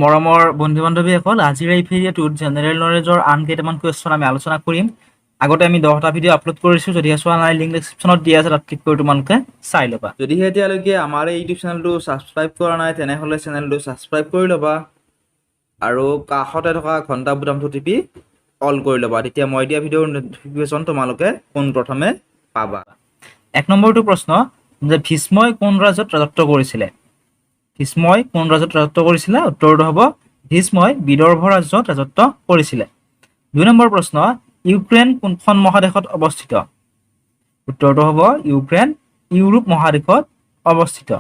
মৰমৰ বন্ধু বান্ধৱীসকল, আজিৰ এই ভিডিঅ'টোত জেনেৰেল নলেজৰ আন কেইটামান কুৱেশ্যন আমি আলোচনা কৰিম। আগতে আমি 10টা ভিডিঅ' আপলোড কৰিছোঁ। যদিহে চোৱা নাই, লিংক ডেছক্ৰিপশ্যনত দিয়া আছে, তাত ক্লিক কৰি তোমালোকে চাই ল'বা। যদিহে এতিয়ালৈকে আমাৰ এই ইউটিউব চেনেলটো ছাবস্ক্ৰাইব কৰা নাই, তেনেহ'লে চেনেলটো ছাবস্ক্ৰাইব কৰি ল'বা আৰু কাষতে থকা ঘণ্টা বুটামটো টিপি অল কৰি ল'বা। তেতিয়া মই দিয়া ভিডিঅ'ৰ ন'টিফিকেশ্যন তোমালোকে পোনপ্ৰথমে পাবা। 1 নম্বৰটো প্ৰশ্ন যে ভীষ্মই কোন ৰাজ্যত ৰাজত্ব কৰিছিলে? ভীষ্মই কোন ৰাজ্যত ৰাজত্ব কৰিছিলে? উত্তৰটো হ'ব ভীষ্মই বিদৰ্ভ ৰাজ্যত ৰাজত্ব কৰিছিলে। 2 নম্বৰ প্ৰশ্ন, ইউক্ৰেইন কোনখন মহাদেশত অৱস্থিত? উত্তৰটো হ'ব ইউক্ৰেইন ইউৰোপ মহাদেশত অৱস্থিত।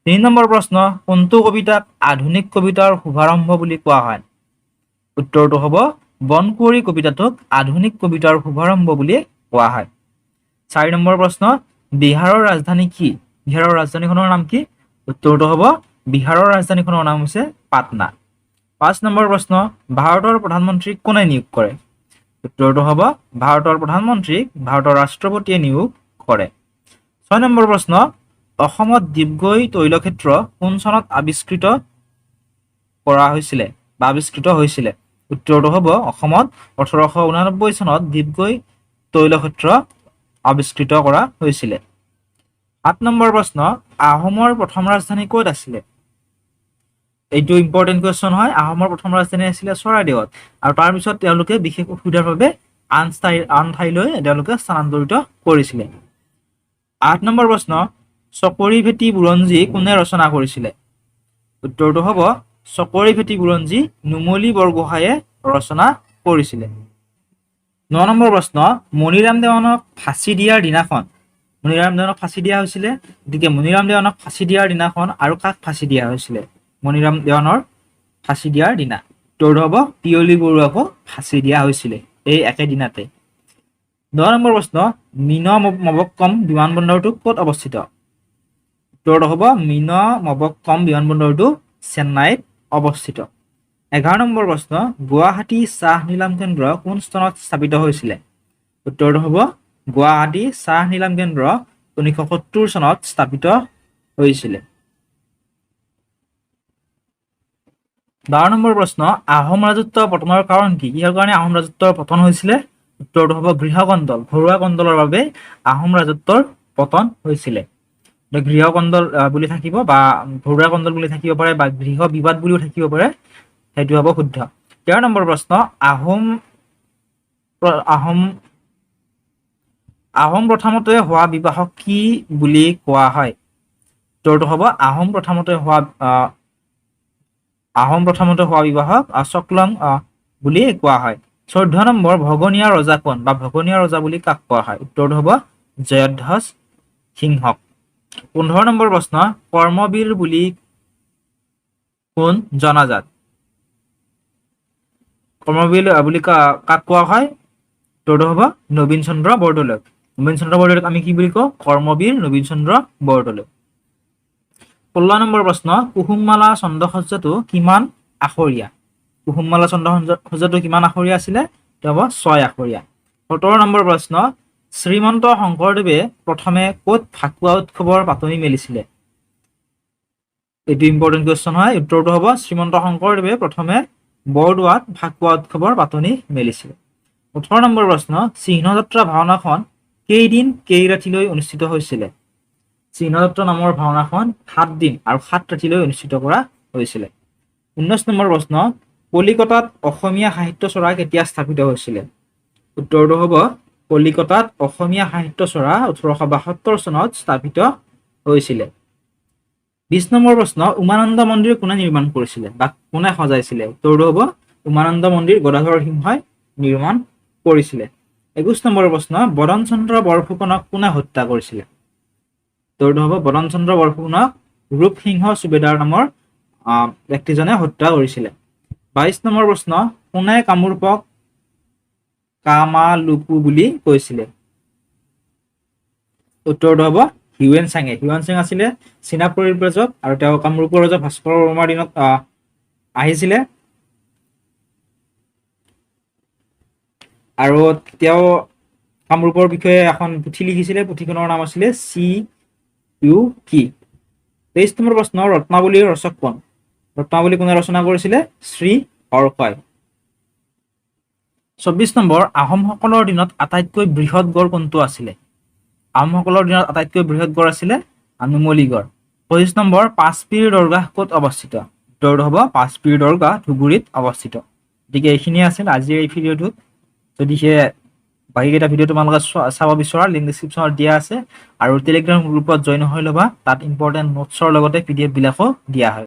3 নম্বৰ প্ৰশ্ন, কোনটো কবিতাক আধুনিক কবিতাৰ শুভাৰম্ভ বুলি কোৱা হয়? উত্তৰটো হ'ব বনকুঁৱৰী কবিতাটোক আধুনিক কবিতাৰ শুভাৰম্ভ বুলি কোৱা হয়। 4 নম্বৰ প্ৰশ্ন, বিহাৰৰ ৰাজধানী কি? বিহাৰৰ ৰাজধানীখনৰ নাম কি? উত্তৰটো হ'ব বিহাৰৰ ৰাজধানীখনৰ নাম হৈছে পাটনা। 5 নম্বৰ প্ৰশ্ন, ভাৰতৰ প্ৰধানমন্ত্ৰীক কোনে নিয়োগ কৰে? উত্তৰটো হ'ব ভাৰতৰ প্ৰধানমন্ত্ৰীক ভাৰতৰ ৰাষ্ট্ৰপতিয়ে নিয়োগ কৰে। 6 নম্বৰ প্ৰশ্ন, অসমত ডিগবৈ তৈলক্ষেত্ৰ কোন চনত আৱিষ্কৃত কৰা হৈছিলে বা আৱিষ্কৃত হৈছিলে? উত্তৰটো হ'ব অসমত 1889 চনত ডিগবৈ তৈলক্ষেত্ৰ আৱিষ্কৃত কৰা হৈছিলে। 7 নম্বৰ প্ৰশ্ন, আহোমৰ প্ৰথম ৰাজধানী ক'ত আছিলে? এইটো ইম্পৰ্টেণ্ট কুৱেশ্যন হয়। আহোমৰ প্ৰথম ৰাজধানী আছিলে চৰাইদেউত আৰু তাৰপিছত তেওঁলোকে বিশেষ অসুবিধাৰ বাবে আন ঠাইলৈ তেওঁলোকে স্থানান্তৰিত কৰিছিলে। 8 নম্বৰ প্ৰশ্ন, চকৰি ভেটি বুৰঞ্জী কোনে ৰচনা কৰিছিলে? উত্তৰটো হ'ব চকৰি ভেটি বুৰঞ্জী নুমলী বৰগোহাঁয়ে ৰচনা কৰিছিলে। 9 নম্বৰ প্ৰশ্ন, মণিৰাম দেৱানক ফাঁচি দিয়াৰ দিনাখন, মণিৰাম দেৱানক ফাঁচি দিয়া হৈছিলে, গতিকে মণিৰাম দেৱানক ফাঁচি দিয়াৰ দিনাখন আৰু কাক ফাঁচি দিয়া হৈছিলে? মণিৰাম দেৱানৰ ফাঁচি দিয়াৰ দিনা উত্তৰটো হ'ব পিয়লি বৰুৱাকো ফাঁচি দিয়া হৈছিলে এই একেদিনাতে। 10 নম্বৰ প্ৰশ্ন, মীন মবক্কম বিমানবন্দৰটো ক'ত অৱস্থিত? উত্তৰটো হ'ব মীন মবক্কম বিমানবন্দৰটো চেন্নাইত অৱস্থিত। 11 নম্বৰ প্ৰশ্ন, গুৱাহাটী চাহ নিলাম কেন্দ্ৰ কোন স্থানত স্থাপিত হৈছিলে? উত্তৰটো হ'ব গুৱাহাটী চাহ নিলাম কেন্দ্ৰ 1970 চনত স্থাপিত হৈছিলে। 12 নম্বৰ প্ৰশ্ন, আহোম ৰাজত্ব পতনৰ কাৰণ কি? কিহৰ কাৰণে আহোম ৰাজত্বৰ পতন হৈছিলে? উত্তৰটো হ'ব গৃহকন্দল, ঘৰুৱা কন্দলৰ বাবে আহোম ৰাজত্বৰ পতন হৈছিলে। গৃহকন্দল বুলি থাকিব বা ঘৰুৱা কন্দল বুলি থাকিব পাৰে বা গৃহ বিবাদ বুলিও থাকিব পাৰে, সেইটো হ'ব শুদ্ধ। 13 নম্বৰ প্ৰশ্ন, আহোম আহোম প্ৰথমতে হোৱা বিবাহক কি বুলি কোৱা হয়? উত্তৰটো হ'ব আহোম প্ৰথমতে হোৱা বিবাহক চকলং বুলি কোৱা হয়। 14 নম্বৰ, ভগনীয়া ৰজা কোন বা ভগনীয়া ৰজা বুলি কাক কোৱা হয়? উত্তৰটো হ'ব জয়ধ্বজ সিংহক। 15 নম্বৰ প্ৰশ্ন, কৰ্মবীৰ বুলি কোন জনাজাত? কৰ্মবীৰ বুলি কাক কোৱা হয়? উত্তৰটো হ'ব নবীন চন্দ্ৰ বৰদলৈক। নবীন চন্দ্ৰ বৰদলৈক আমি কি বুলি কওঁ? কৰ্মবীৰ নবীন চন্দ্ৰ বৰদলৈ। 16 নম্বৰ প্ৰশ্ন, কুসুমমালা ছন্দসজ্জাটো কিমান আখৰীয়া? কুসুমমালা ছন্দসজ্জাটো কিমান আখৰীয়া আছিলে? এইটো হ'ব 6 আখৰীয়া। 17 নম্বৰ প্ৰশ্ন, শ্ৰীমন্ত শংকৰদেৱে প্ৰথমে ক'ত ফাকুৱা উৎসৱৰ পাতনি মেলিছিলে? এইটো ইম্পৰ্টেণ্ট কুৱেশ্যন হয়। উত্তৰটো হ'ব শ্ৰীমন্ত শংকৰদেৱে প্ৰথমে বৰদোৱাত ফাকুৱা উৎসৱৰ পাতনি মেলিছিলে। 18 নম্বৰ প্ৰশ্ন, চিহ্নযাত্ৰা ভাওনাখন কেইদিন কেইৰাতিলৈ অনুষ্ঠিত হৈছিলে? চিহ্নযাত্ৰা নামৰ ভাওনাখন 7 দিন আৰু 7 ৰাতিলৈ অনুষ্ঠিত কৰা হৈছিলে। 19 নম্বৰ প্ৰশ্ন, কলিকতাত অসমীয়া সাহিত্য চ'ৰা কেতিয়া স্থাপিত হৈছিলে? উত্তৰটো হ'ব কলিকতাত অসমীয়া সাহিত্য চ'ৰা 1872 চনত স্থাপিত হৈছিলে। 20 নম্বৰ প্ৰশ্ন, উমানন্দ মন্দিৰ কোনে নিৰ্মাণ কৰিছিলে বা কোনে সজাইছিলে? উত্তৰটো হ'ব উমানন্দ মন্দিৰ গদাধৰ সিংহই নিৰ্মাণ কৰিছিলে। 21 নম্বৰ প্ৰশ্ন, বদন চন্দ্ৰ বৰফুকনক কোনে হত্যা কৰিছিলে? উত্তৰটো হ'ব বদন চন্দ্ৰ বৰফুকনক ৰূপসিংহ চুবেদাৰ নামৰ ব্যক্তিজনে হত্যা কৰিছিলে। 22 নম্বৰ প্ৰশ্ন, কোনে কামৰূপক কামালুকু বুলি কৈছিলে? উত্তৰটো হ'ব হিউৱেন চাঙে। হিউৱেন চাং আছিলে চীনা পৰিব্ৰাজক আৰু তেওঁ কামৰূপৰ ৰজা ভাস্কৰ বৰ্মাৰ দিনত আহিছিলে আৰু তেওঁ কামৰূপৰ বিষয়ে এখন পুথি লিখিছিলে। পুথিখনৰ নাম আছিলে চি ইউ কি। 23 নম্বৰ প্ৰশ্ন, ৰত্নাৱলীৰ ৰচক কোন? ৰত্নাৱলী কোনে ৰচনা কৰিছিলে? শ্ৰী হৰ্ষই। 24 নম্বৰ, আহোমসকলৰ দিনত আটাইতকৈ বৃহৎ গড় কোনটো আছিলে? আহোমসকলৰ দিনত আটাইতকৈ বৃহৎ গড় আছিলে নুমলীগড়। 25 নম্বৰ, পাঁচপীৰ দৰগাহ ক'ত অৱস্থিত? উত্তৰটো হ'ব পাঁচপীৰ দৰগাহ ধুবুৰীত অৱস্থিত। গতিকে এইখিনিয়ে আছিল আজিৰ এই ভিডিঅ'টোত। যদিহে বাকীকেইটা ভিডিঅ' তোমালোকে চাব বিচৰা, লিংক ডিছক্ৰিপশ্যনত দিয়া আছে আৰু টেলিগ্ৰাম গ্ৰুপত জইন হৈ ল'বা, তাত ইম্পৰ্টেণ্ট নোটছৰ লগতে পিডিএফ বিলাকো দিয়া হয়।